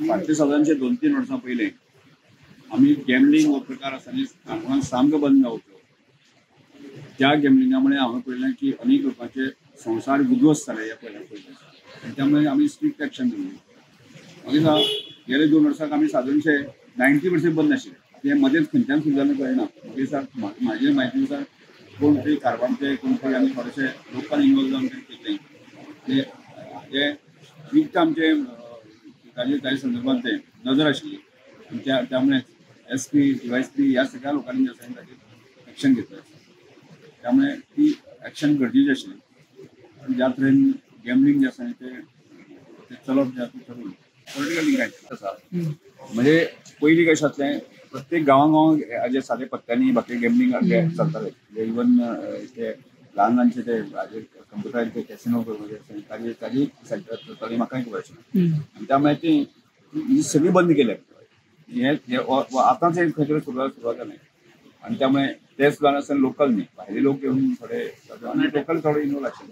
फाटले सादारणशे 2-3 वर्सां पयलें आमी गॅमलिंग हो प्रकार आसा न्ही काणकोणांत सामको बंद जावचो. त्या गॅमलिंगा मुळे हांवें पळयलें की अनेक लोकांचे संवसार विध्वस्त जाले ह्या पयल्या पयलीं आनी त्यामुळे आमी स्ट्रिक्ट एक्शन घेतली. मागीर गेले 2 वर्सांक आमी सादारणशे 90% बंद आशिल्लें. तें मदेंच खंयच्यान सुरू जालें कळना. मागीर म्हाजे म्हायती नुसार कोण तरी कारवारचे कोण तरी आमी थोडेशे लोकल इनवॉल्व जावन तरी केल्लें ते हे स्ट्रिक्ट आमचे ताजे ताजे संदर्भात ते नजर आशिल्ली. त्यामुळे एस पी DYSP ह्या सगळ्या लोकांनी जे आसा ताजेर एक्शन घेतलें आसा. त्यामुळे ती एक्शन गरजेची आशिल्ली. आनी ज्या तरेन गॅमलिंग जें आसा ते चलप जें आसा चलून पॉलिटिकल लिंक आसा. म्हणजे पयलीं कशें जातलें प्रत्येक गांवां गांवां जे सादे पत्त्यांनी बाकी गॅमलिंग चलताले. इवन ते ल्हान ल्हानशे ते हाजेर कंप्युटरार ते कॅसिनो आसा ताजे ताजी सेंटर चलताली म्हाकाय खबर आशिल्लें. आनी त्यामुळे ती सगळी बंद केल्या. हे आतांच खंय तरी सुरवात जालें आनी त्यामुळे ते सुद्दां आसतना लोकल न्ही भायले लोक येवन थोडे आनी लोकल थोडे इनवॉल्व आशिल्ले.